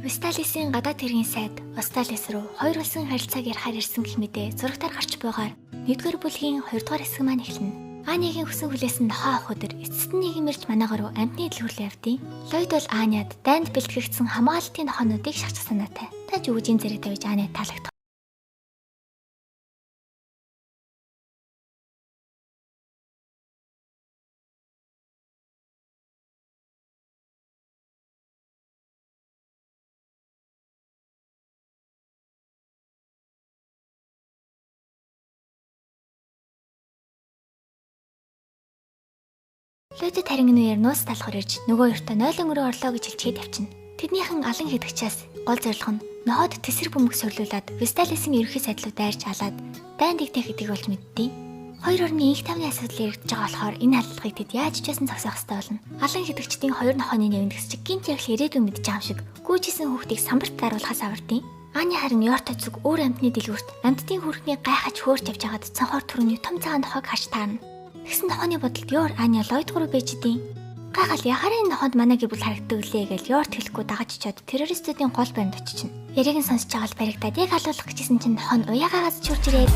Весталисын гадаад хэргийн сайд Осталис руу хоёр улсын харилцааг ярихаар ирсэн гэх мэдээ зурагтаар гарч буйгаар 1-р бүлгийн 2-р хэсэг маань эхэлнэ. Аниагийн хүсэн хүлээсэн нохоо авах өдөр эцэст нь нийгэм ирж манаагаар руу амьтны дэлгүүрлээ явдیں۔ Лойд бол Аниад дайнд бэлтгэгдсэн хамгаалалтын нохоонуудыг шахчих санаатай. Тааж өгжийн зэрэг тавьж Аниад таалагдах. Лойдод харин энэ үеэр нууц талхаар ирж нөгөө хоёртой нойлон өрөө орлоо гэж хэлчихэд явчихна. Тэднийхэн алан хийдэгчээс гол зорилго нь нохойд тэсэр бөмбөг сурлуулад Весталисын ерөнхий сайдлуу дайрч алаад дайн дэгдэх гэдгийг болж мэдтiin. Хоёр орны инх тавны асуудал яригдж байгаа болохоор энэ халдлагыг тэд яаж ч байсан зогсоох ёстой болно. Алан хийдэгчдийн хоёр нохойны нэмэнд гэсэн чинь гинт яг л ирээдүйн мэдж байгаа юм шиг гүйжсэн хүүхдийг самбарт даруулахаас авардیں۔ Ани харин Йортой зүг өөр амьтны дэлгүүрт амьтдын хүрхний гайхаж хөөрч явж байгаад цонхоор түрүүний том цагаан нохойг харж таарна. Тэгсэн нохооны бодолд Йор Аня Лойд гурав байж идэв. Гайхал яхарын энэ нохоонд манай гэр бүл харагддаг лээ гэж Йорт хэлэхгүй дагаж очиод террористүүдийн гол баримт очична. Яриг нь сонсож байгаа л баригдаад яг халуулах гэжсэн чинь нохон нь уяагаагаас чурж ирээд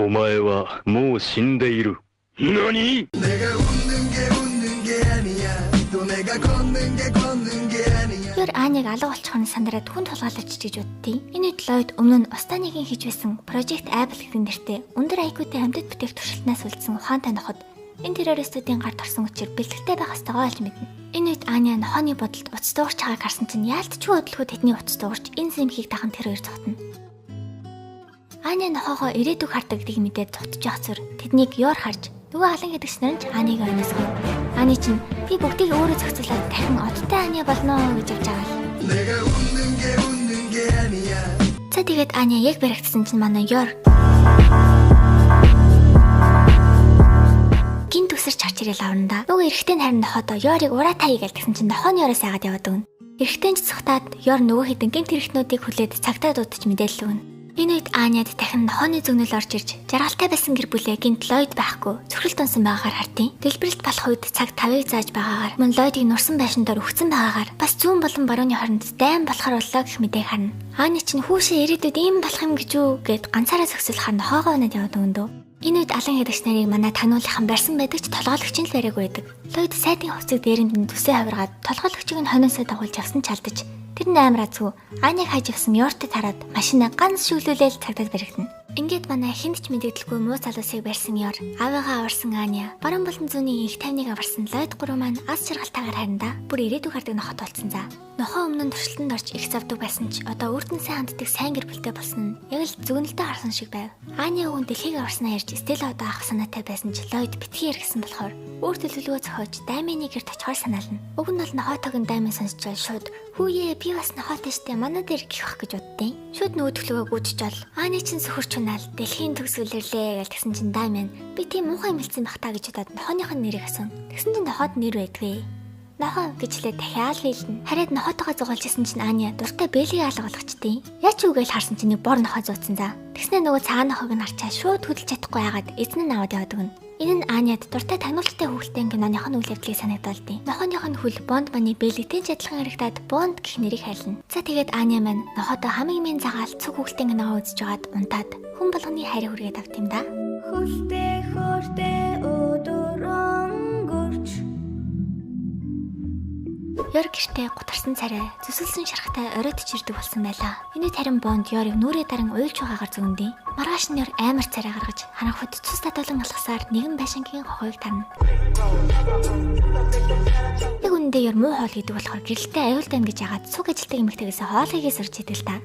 お前はもう死んでいる。何 내가 웃는 게 웃는 게 아니야 또 내가 걷는 게 걷는 게 아니야 Йор Аняг алга болчихоор нь сандраад хүн тулгаалж гэж боддیں۔ Энэ үед Лойд өмнө нь Останигийн хийж байсан Project Apple гэдэг нэртэй өндөр IQ-тэй амьтад бүтээх туршилтнаас үлдсэн ухаантай ноход энэ террористуудын гарт орсон учир бэлтгэлтэй байх ёстойгоо олж мэднэ. Энэ үед Аня нохооны бодолд уц дуугарч байгааг харсан чинь яалтчгүй хөдөлгөө тэдний уц дуугарч энэ зэмхийг дахан тэр хоёр зогтно. Аня нохоогоо ирээдүг хардаг гэдгийг мэдээд зогтож явах зүр тэднийг Йор харж нөгөө алан гэдэгч нар нь ч Аниг ойносгоо. Ани чинь би бүгдийг өөрөө зохицуулаад дахин одтой Аня болно гэж явж байгаа л. 내가 웃는 게 웃는 게 아니야 За тэгээд Аня яг баригдсан чинь манай Йор гин төсөрч харж ирэл авна да. Нөгөө эрэгтэй нь харин нохоодоо Йорыг ураа тая гээл тэгсэн чинь нохооны ёроос айгаад яваад өгнө. Эрэгтэй нь ч цухтаад Йор нөгөө хідэн гинт хэрэгтнүүдийг хүлээд цагтаа дуудаж мэдээлэл өгнө. Энэ үед Аняд дахин нохооны зөгнөл орж ирж жаргалтай байсан гэр бүлээ гинт Лойд байхгүй цөхрөлт унсан байгаагаар хартیں۔ Дэлбэрэлт болох үед цаг 5-ыг зааж байгаагаар мөн Лойдыг нурсан байшин дор өгцөн байгаагаар бас зүүн болон барууны хооронд дайн болохоор боллоо гэх мэдээг харна. Аня чинь хүүшээ ирээдүйд ийм болох юм гэж үү гэд ганцаараа зөксөлөхөр нохоогоо унаад яваад өгөн дөө. Энэ үед алан хэдэгч нарыг манай тануулынхан барьсан байдаг ч толгойлогч нь л бариагүй байдаг. Лойд сайтын хувцыг дээрэмдэн төсөө хавиргаад толгойлогчийг нь хониосоо дагуулж явсан ч алдаж тэр нь амар азгүй Аняг хайж явсан Йортой тараад машина ганц шүглүүлээл цагдаад баригдана. Ингээд манай хүнд ч мэдэгдэлгүй муу залуусыг барьсан Йор, аавыгаа аварсан Аня, баруун болон зүүнний инх тайвныг аварсан Лойд гурав маань аз жаргалтайгаар харин да. Бүр ирээдүг хардаг нохот болцсон за. Нохоо өмнө нь туршилтанд орж их завдаг байсан ч одоо үрдэн сайн ханддаг сайн гэр бүлтэй болсон нь яг л зүгнэлдээ харсан шиг байв. Аня өгөн дэлхийг аварснаа ярьж Стелла одоо авах санаатай байсан ч Лойд битгий яргсан болохоор өөр төлөвлөгөө зохиож Даймины гэрт очихоор санаална. Уг нь бол нохоотойг нь Даймин сонсчоод шууд хүүе би бас нохоотой штэ манай дээр гих бах гэж боддیں۔ Шууд нөгөө төлөвөө гүйчж ол. Аня чинь сөхөрч унаал дэлхийн төгс үлэрлээ гэж тэгсэн чинь Даймин би тийм муухай юм хэлсэн бах та гэж бодоод нохооных нь нэрийг асууна. Тэгсэн чинь нохоод нэр байдгүй. Нохоо гэж хэлээ дахиад хэлнэ. Хараад нохоотойгоо зугаалж исэн чинь Аня дуртай бэлгийг алга болгочдیں۔ Яач үгээл харсан чинь нэг бор нохоо зууцсан за. Тэгснэ нөгөө цагаан нохоог нь харчаа шууд хөдөлж чадахгүй яагаад эзэн нь аваад яваад өгнө. Энэ нь Аняд дуртай тагнуулттай хүүхэлтэй киноных нь үйл явдлыг санагдуулдیں۔ Нохооных нь хөл Бонд маны бэлэгтэй ч адилхан харагдаад Бонд гэх нэрийг хайлна. За тэгээд Аня маань нохотой хамгийн минь загаал цуг хүүхэлтэй киногоо үзэж байгаад унтаад хүн болгоны хайрыг хүргээд авт юм да. Хөлтэй хөөртэй өдөр өнгөрч Йор гэртээ гутарсан царай, зүсэлсэн шархтай оройд чирдэг болсон байлаа. Энэ үед харин Бонд Йорыг нүрээ даран уйлж байгаагаар зөгнөдیں۔ Маргааш нь Йор амар царай гаргаж, харанхуйд цус татуулан алхасаар нэгэн байшингийн хохойг тарна. Яг үнэндээ Йор муу хоол хийдэг болохоор гэрэлтэй аюултай байна гэж яагаад цуг ажилтдаг эмэгтэйгээс хоол хийгээ сурч идэг л та.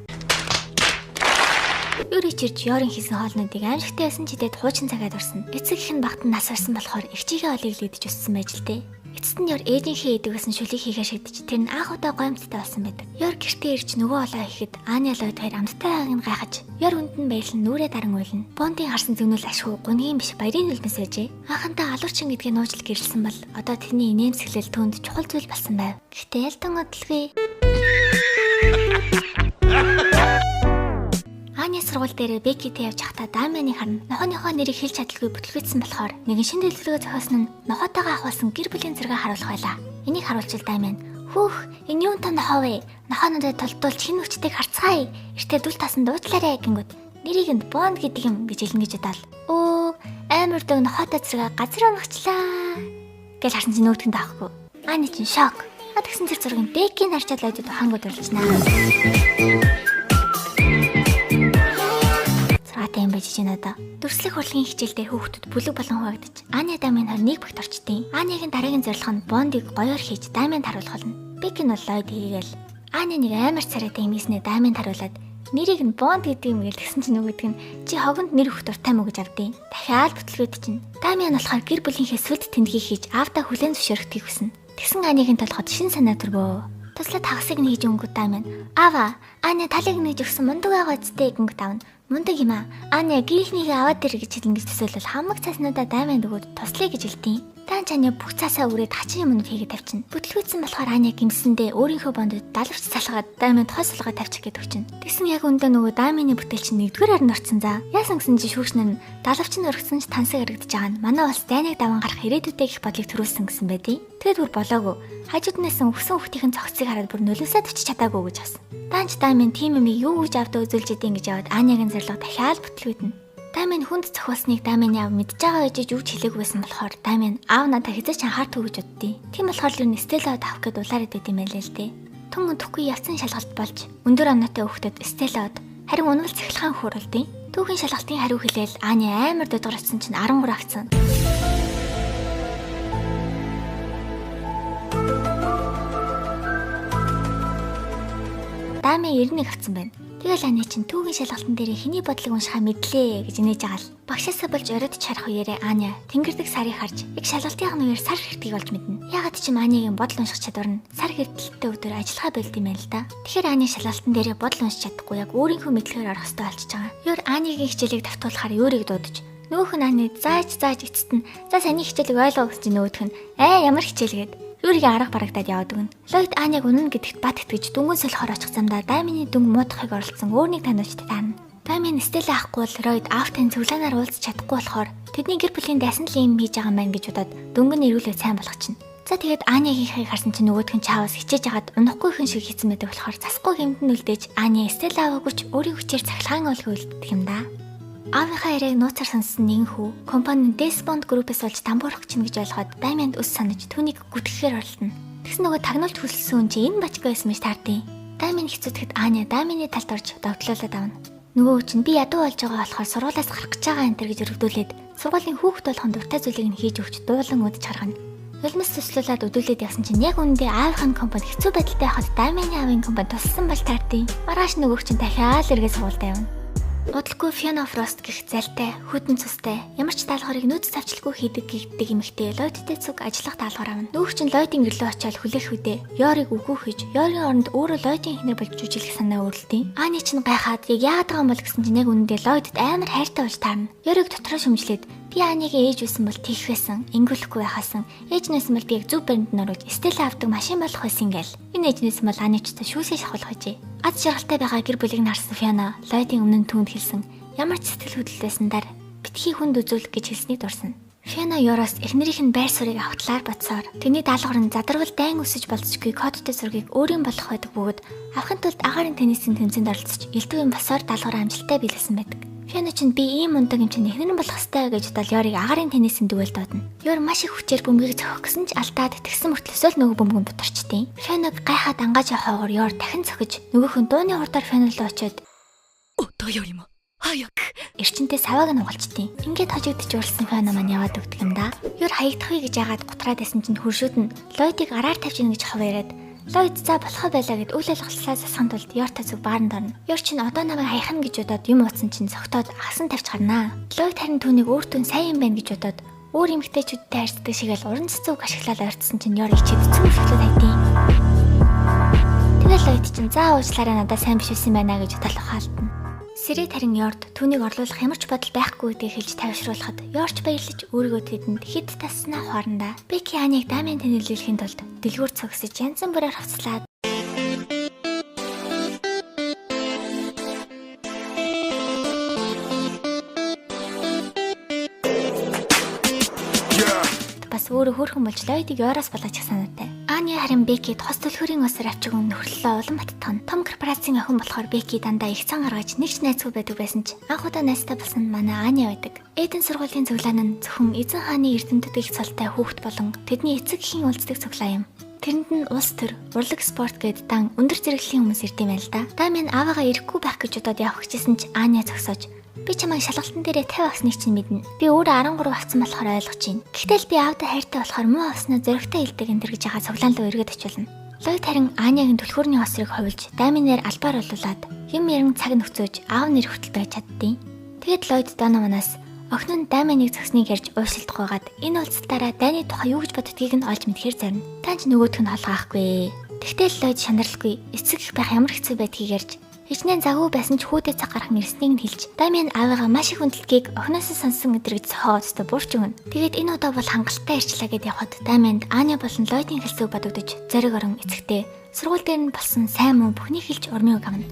Йор ичирч Йорын хийсэн хоолнуудыг аимшигтай байсан ч идээд хуучин цагаад орсон. Эцэг их нь багт нь нас барсан болохоор эгчийгээ олыг л идэж өссөн байж л дээ. Эцэст нь Йор ээжийнхээ идэг гэсэн шүлийг хийхээр шийдэж тэр нь анх удаа гоёмттай болсон байдаг. Йор гэртээ ирж нөгөө олоо ихэд Аня Лойд хоёр амттай байгааг нь гайхаж Йор хүнд нь баярлан нүрээ даран уйлна. Бондын харсан зөгнөл ашгүй гунгийн биш баярын нүлмэс байжээ. Анхантаа алуурчин гэдгийг нуужил гэрэлсэн бол одоо тэрний инээмсэглэл түүнд чухал зүйл болсон байв. Гэхдээ ялтан удалгүй. Аня сургууль дээр Бекитэй явж байхдаа Дамианыг харна. Нохооныхоо нэрийг хэлж чадалгүй бүтлгүйдсэн болохоор нэгэн шинэ төлөвлөгөө зохиосон нь нохоотойгоо ахуулсан гэр бүлийн зэрэг харуулах байлаа. Энийг харуулчил Дамиан Хөөх, энэ юун та нохоо вэ? Нохоонуудад тулдуулж хин хүчтэйг харцгаая. Эртээ дүл тасанд уучлаарай гингүүд. Нэрийг нь Бонд гэдэг юм гэж хэлнэ гэж бодоол. Өө, амар дөг нохоотой зэрэг газар унахчлаа. Гэл харсан чинь нөгөөдх нь таахгүй. Аани чинь шок. А тэгсэн тэр зургийг Бекийн харчаад лайдад ухаангүй дурлжнаа. Зураатай юм байж чинь одоо. Дүрслэх урлагийн хичээл дээр хүүхдүүд бүлэг болон хуваагдаж Аня Дамын хоёр нэг багт орчдیں۔ Анягийн дараагийн зорилго нь Бондыг гоёор хийж Даминд харуулах болно. Бек нь бол Лойд хийгээл. Аня нэг амар царайтай юм хийснээр Даминд харуулад нэрийг нь Бонд гэдэг юм гээл тэгсэн чинь нөгөөдг нь чи хогонд нэр өгөх дуртай мó гэж авдیں۔ Дахиад бүтлгүүд чинь. Дамиан болохоор гэр бүлийнхээ сүлд тэмдгийг хийж аавдаа хүлээн зөвшөөрөхдгийг хүснэ. Тэгсэн Анягийн толгойд шин санаа төрвөө. Туслаад хагасыг нь хийж өнгөт Дамиан. Аава, Аня талыг нээж өгсөн мундаг байгаа үсттэй гингөт аавна. Мундаг юм аа. Аня гэрийнхнийхээ аваад ир гэж хэлнэ гэж төсөөлөл хамаг цааснуудаа Дамианд өгөөд туслая гэж хэлтiin. Таан чаня бүх цаасаа үрээд хачин юмнууд хийгээд тавьчихна. Бүтлгүүцсэн болохоор Аня гимсэндээ өөрийнхөө бондод далавч салгаад Дамианд хой сулгаа тавьчих гээд өгчнө. Тэгсэн яг үндэ нөгөө Дамины бүтээл чинь нэгдүгээр харин орцсон за. Яасан гэсэн чи шүүгч нар нь далавч нь өргөцсөн ч тансаг харагдаж байгаа нь манай улс дайныг даван гарах ирээдүйдээ гих бодлыг төрүүлсэн гэсэн байдیں۔ Тэгээд бүр болоогүй. Хажууднаас нь өгсөн хүүхдийн цогцыг хараад бүр нулимсаа тавьчих чадаагүй гэж хасан. Даанч Дамин тим юмыг юу гэж авдаа үзүүлж идэв гэж яваад Анягийн зорилго дахиад бүтлгүүднэ. Дамин хүнд цохиулсныг Дамины аав мэдж байгаа гэж юу ч хэлээгүй байсан болохоор Дамин аав надад хэзээ ч анхаардгүй гэж боддیں۔ Тийм болохоор л ер нь Стелла авах гээд улаарад байд юм байлээ л дээ. Түн өдөхгүй явцсан шалгалт болж өндөр оноотой хүүхдэд Стелла од харин унвал цахилгаан хөөрөлдیں۔ Түүхийн шалгалтын хариу хэлээл Ани амар додгор очсон чинь 13 авсан. Дамын 91 авсан байна. Тэгэл Ани чинь түүхийн шалгалтын дээр хэний бодлог уншихаа мэдлээ гэж инээж байгаа л. Багшаасаа болж оройтч харах үеэрээ Аня тэнгэрдэг сарыг харж яг шалгалтын үеэр сар хэрдгийг олж мэднэ. Яагаад ч юм Анягийн бодол унших чадвар нь сар хэрдэлттэй өдөр ажиллагаа болд юм байна л да. Тэгэхээр Аня шалгалтын дээрээ бодол уншиж чадахгүй яг өөрийнхөө мэдлэгээр орох ёстой болчихж байгаа. Юр Анягийн хичээлийг давтуулахаар Юрийг дуудаж нөгөөх нь Ани зааж эцэст нь за саний хичээлийг ойлгоо гэсэн чинь нөгөөх нь аа ямар хичээл гээд Юригийн арга барагдаад яваад өгнө. Лойд Аняг унана гэдэгт бат итгэж дүнгэн солихоор очих замдаа Дамины дүн муудахыг оролдсон өөр нэг таниучтай таарна. Дамин Стелла авахгүй бол Ройд аавтай цуглаанаар уулзах чадахгүй болохоор тэдний гэр бүлийн дайсан л юм хийж байгаа юм байна гэж бодоод дүнг нь эргүүлээ сайн болгочихно. За тэгээд Анягийнхыг харсан чинь нөгөөх нь чаавас хичээж хагаад унахгүй хүн шиг хийцэн байдаг болохоор засахгүй хэмтэн үлдээж Аня Стелла аваагүй ч өөрийн хүчээр цахилгаан уулыг үлддэг юм да. Аавынхаа яриаг нууцаар сонссон нэгэн хүү компани Desmond Group-ээс болж тамбуурах чинь гэж ойлгоод Дамианд өс санаж түүнийг гүтгэхээр оролдоно. Тэгсэн нөгөө тагнуулж хүсэлсэн хүн чинь энэ бачка байсан мэж таардیں۔ Дамин хэцүүтгэд Аня Дамины талд орж довтлуулад авна. Нөгөө чинь би ядуу болж байгаа болохоор сургуулиас гарах гэж байгаа энэ төр гэж өргөдүүлээд сургуулийн хүүхэд болгон дуртай зүйлийг нь хийж өгч дуулан үдч гаргана. Нулимс төслүүлээд өдүүлээд явсан чинь яг үүндээ аавынх нь компани хэцүү байдалтай байхад Дамины аавын компани тусалсан бол таардیں۔ Маргааш нөгөөх чинь дахиад эргээ сургуультай явна. Удалгүй Fiona Frost гэх залтай, хүтэн цустай, ямар ч даалгаврыг нөөц тавчлгүй хийдэг гэгддэг эмэгтэй Лойдтэй цуг ажиллах даалгавар авна. Нүүх чинь Лойдын гэрлөө очиод хүлээх үедээ Йорыг үгүй хийж, Йоргийн оронд өөрөө Лойдын хинэр болж жүжиглэх санаа өөрлөдیں۔ Ани чинь гайхаад яг яагаад байгаа юм бол гэсэн чинь яг үнэндээ Лойдд амар хайртай болж таарна. Йорыг дотроо шүмжлээд би Анигийн ээж байсан бол тийх байсан, ингүүлэхгүй байхаасан. Ээж нэсэн бол би яг зөв баримт нь оруулж Стелла авдаг машин болох байсан гээл. Энэ ээж нэсэн бол Ани ч шүүсээ шахуулах байжээ. Аз жаргалтай байгаа гэр бүлийг нь харсан Фиона Лойдын өмнө нь түүнд хэлсэн. Ямар ч сэтгэл хөдлөл байсан дээр битгий хүнд үзүүл гэж хэлснийг дурсана. Фиона Йороос эхнэрийнх нь байр суурийг авах талаар бодсоор тэрний даалгавар нь задарвал дайн өсөж болзошгүй кодтой зургийг өөрийн болох байдаг бөгөөд авахын тулд агаарын теннисийн тэмцээнд оролцож элдв юм босоор даалгавраа амжилттай биелүүлсэн байдаг. Фиона чинь би ийм мундаг юм чинь эхнэр нь болох ёстой гэж бодоод Йорыг агаарын теннисийн дүгээл дуудана. Йор маш их хүчээр бөмбөгийг цохих гэсэн ч алдаад тэгсэн мөртлөөсөө л нөгөө бөмбөг нь бутарчдیں۔ Фионог гайхаад ангааж явах хойгоор Йор дахин цохиж нөгөөх нь дууны хурдаар Фиона руу очиод 夫よりも早く эрчимтэй савааг нь угалчдیں۔ Ингээд хожигдож уралсан Фиона маань яваад өгдөг юм да. Йор хаягдах вэ гэж яагаад гутраад байсан чинь хөршүүд нь Лойдыг араар тавьж ийн гэж хов яриад Лойд за болохоо байлаа гэд үйл ойлголцлаа засахын тулд Йортой зүг бааранд орно. Йор чинь одоо намайг хаяхна гэж бодоод юм ууцсан чинь цогтоод агсан тавьж гарнаа. Лойд харин түүнийг өөртөө сайн юм байна гэж бодоод өөр эмэгтэйчүүдтэй харьцдаг шиг л уран цэцүүг ашиглаад ойртсон чинь Йор ичээд цөм шүлээд хайдیں۔ Тэгэл Лойд чинь за уучлаарай надад сайн биш байсан байна гэж тал ухаалтна. Сэрэт харин Йорд түүнийг орлуулах ямар ч бодол байхгүй гэдгийг хэлж тайвшруулахад Йорч баярлаж өөрийгөө тэдэнд хэд таснаа ухаарна. Беки Аниг Дамын тэнэллэхийн тулд дэлгүүр цогсож янз бүрээр хувцлаад бас өөрөө хөөрхөн болж Ллойдыг Йороос болгочих санаатай. Аня харин Бекид хос төлхөрийн осоор авчиг нөхөрлөлөө улам баттгана. Том корпорацийн охин болохоор Беки дандаа их цан гаргаж нэг ч найзгүй байдаг байсан ч анх удаа найзтай болсон нь манай Аня байдаг. Эден сургуулийн цуглаан нь зөвхөн эзэн хааны эрдэмтэд их цолтой хүүхэд болон тэдний эцэг эхийн уулздаг цуглаан юм. Тэрэнд нь улс төр, урлаг спорт гээд дан өндөр зэрэглэлийн хүмүүс ирд юм байл да. Дамин аавыгаа ирэхгүй байх гэж бодоод явах гэжсэн ч Аня зогсоож би чамайг шалгалтан дээрээ 50 авсныг чинь мэднэ. Би өөрөө 13 авсан болохоор ойлгож байна. Гэхдээ л би аавдаа хайртай болохоор муу авснаа зоригтой хэлдэг энэ төр гэж яхаа цуглаан руу эргээд очиволно. Лойд харин Анягийн түлхүүрний осрыг ховлж, Даминээр албаар болуулаад юм ярин цаг нөхцөөж аав нэр хүртэл байж чаддیں۔ Тэгэд Лойд Донованаас охин нь Даминыг зөкснийг ярьж уушилдахгүйгаад энэ уулзалтаараа дайны тухай юу гэж боддгийг нь олж мэдхээр зорино. Таанч нөгөөх нь холгаахгүй. Тэгтэл Лойд шанарлахгүй эцэг их байх ямар хэцүү байдгийг ярьж хичнээн завгүй байсан ч хүүдээ цаг гаргах ирснийг нь хэлж Дамин аавыгаа маш их хүндэлтгийг охиноос нь сонсон өдр гэж зохиогоод өстө буурч өгнө. Тэгээд энэ удаа бол хангалттай ирчлээ гэд явхад Даминд Аня болон Лойдын хэлсэг бодогдож зориг орон эцэгтэй сургууль дээр нь болсон сайн муу бүхнийг хэлж урмын үг авна.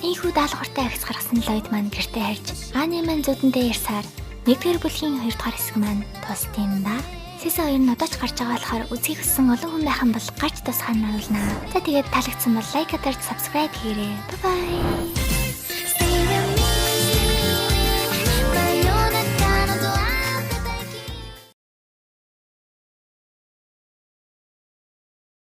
Ийхүү даалгавартай агц гаргасан Лойд маань гэртээ харж Аня маань зүудэндээ ярьсаар 1-р бүлгийн 2-р хэсэг маань тусд юм да. Season 2 нь одоо ч гарч байгаа болохоор үзхийг хүссэн олон хүн байх юм бол гарч тусахаар нь оруулнаа. За тэгээд таалагдсан бол like дарж subscribe хийгээрэй. Bye bye.